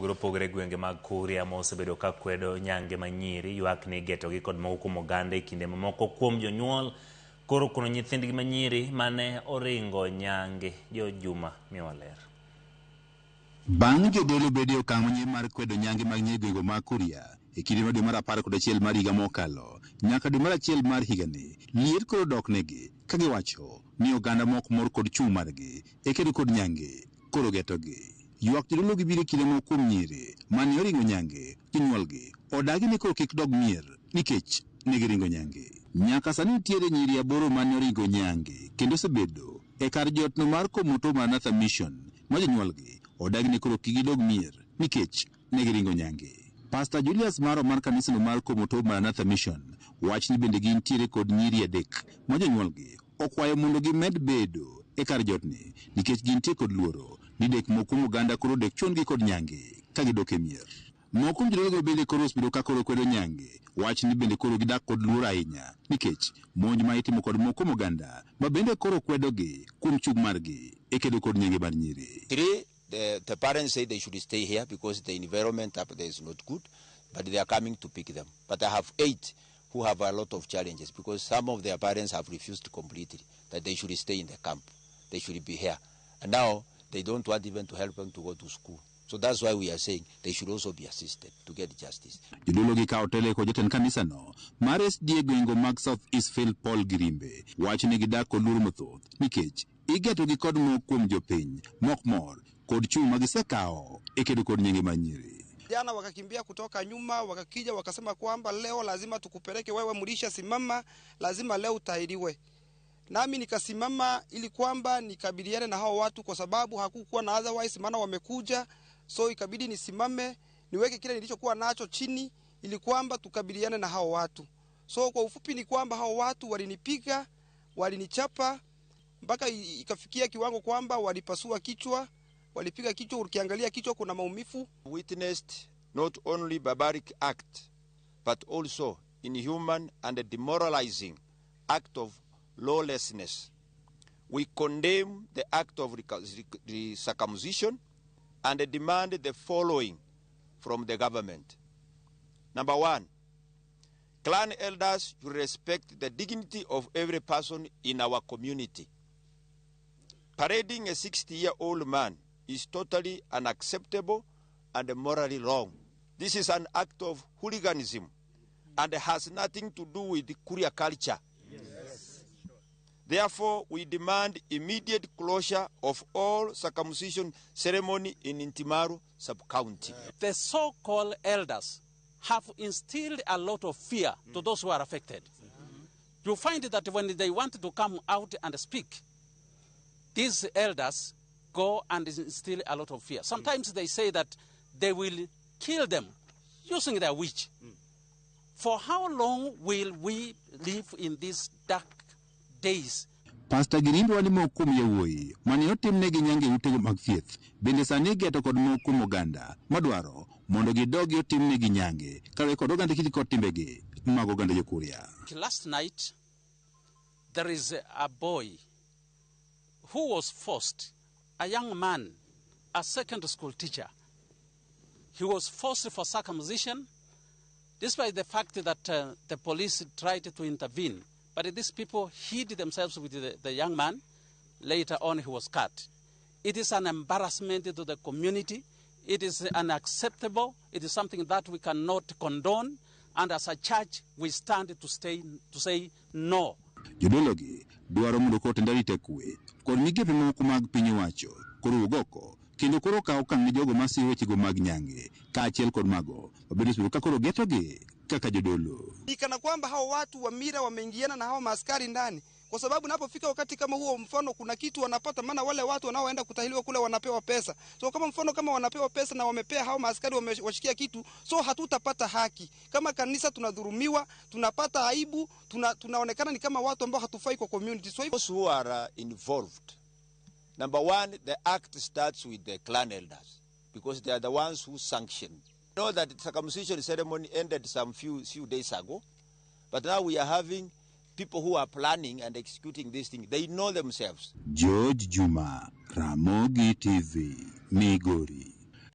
mopogore opogore e gwenge mag Kuria mosebedo ka kwedo nyange ma nyiri ywak ni igetogi kod moko kuom oganda e kinde ma moko kuom jonyuol koro kono nyithindgi ma nyiri mane oringo nyange. George Juma miyowa ler. Bang' jodolo bedo e okang' manyien mar kwedo nyange mag nyiri gwengego mag Kuria e kinde mar dwe mar 11 mar higa mokalo nyaka dwe mar achiel mar higani, liet koro dok negi ka giwacho ni oganda mok mor kod chung' margi e kedo kod nyange koro getogi. Ywak jodolo gi biro e kinde moko kuom nyiri mane oringo nyange jonyuolgi odagi ni koro kik dog mier nikech ne giringo nyange. Nyaka sani nitiere nyiri aboro mane oringo nyange kendo osebedo e kar jotno mar Komoto Maranatha Mission ma jonyuolgi odagi ni koro kik gidog mier nikech ne giringo nyange. Pastor Julius Maro mar kanisano mar Komoto Maranatha Mission wach ni bende gintiere kod nyiri adek ma jonyuolgi okwayo mondo gimed bedo e kar jotni nikech gintie kod luoro ni dek moko kuom oganda koro dek chun gi kod nyange ka gidok e mier. Moko kuom jodologo bende koro osebedo ka koro kwedo nyange wach ni bende koro gidak kod luoro ahinya nikech monj ma itimo kod moko kuom oganda ma bende koro kwedogi kuom chung' margi e kedo kod nyange mar nyiri. Three, the parents say they should stay here because the environment up there is not good, but they are coming to pick them. But I have 8 who have a lot of challenges because some of their parents have refused completely that they should stay in the camp. They should be here. And now they don't want even to help them to go to school. So that's why we are saying they should also be assisted to get justice. Jodolo gi kawo telo kod jatend kanisano mar SDA gwenge mag South East Phil Paul Girimbe wacho ni gidak kod luoro mathoth nikech igetogi kod moko kuom jopiny mok mor kod chung' ma gisekawo e kedo kod nyinge mar nyiri. Jana wakakimbia kutoka nyuma, wakakija wakasema kwamba leo lazima tukupeleke wewe, mlisha simama, lazima leo utahiriwe. Nami nikasimama ili kwamba nikabiliane na hao watu, kwa sababu hakukuwa na otherwise, maana wamekuja, so ikabidi nisimame niweke kile nilichokuwa nacho chini ili kwamba tukabiliane na hao watu. So kwa ufupi ni kwamba hao watu walinipiga, walinichapa mpaka ikafikia kiwango kwamba walipasua kichwa, walipiga kichwa, ukiangalia kichwa kuna maumivu. Witnessed not only barbaric act but also inhuman and demoralizing act of lawlessness. We condemn the act of circumcision and demand the following from the government. Number 1, clan elders should respect the dignity of every person in our community. Parading a 60-year-old man is totally unacceptable and morally wrong. This is an act of hooliganism and has nothing to do with Kuria culture. Yes. Therefore, we demand immediate closure of all circumcision ceremony in Ntimaru sub-county. The so-called elders have instilled a lot of fear to those who are affected. You find that when they want to come out and speak, these elders go and instill a lot of fear. Sometimes they say that they will kill them using their witch. For how long will we live in these dark days? Pastor Girimbe wani moko kuom yawuoyi mane otimnegi nyange utego mag thieth bende sani igeto kod moko kuom oganda madwaro mondo gidogi otimnegi nyange kaluwore kod oganda kiti kod timbegi mag oganda Jokuria. Last night there is a boy who was forced, a young man, a secondary school teacher. He was forced for circumcision, despite the fact that the police tried to intervene. But these people hid themselves with the young man. Later on, he was cut. It is an embarrassment to the community. It is unacceptable. It is something that we cannot condone. And as a church, we stand to say no. Jodologi dwaro mondo koro tend arita kwe kod migepe mamoko mag piny owacho koro wuog oko kendo koro kaw okang' ne jogo masiro wechego mag nyange kaachiel kod mago mabedo osebedo ka koro getogi kaka jodolo. Ni kana kwamba hao watu wa mila wameingiana na hao maaskari ndani, kwa sababu napofika wakati kama huo, mfano kuna kitu wanapata, maana wale watu wanaoenda kutahiriwa kule wanapewa pesa. So kama mfano kama wanapewa pesa na wamepea hao maaskari wamewashikia kitu, so hatutapata haki. Kama kanisa tunadhulumiwa, tunapata aibu, tunaonekana ni kama watu ambao hatufai kwa community. So those who are involved, number one, the act starts with the clan elders because they are the ones who sanction. Know that the circumcision ceremony ended some few days ago, but now we are having people who are planning and executing this thing. They know themselves. George Juma, Ramogi TV, Migori.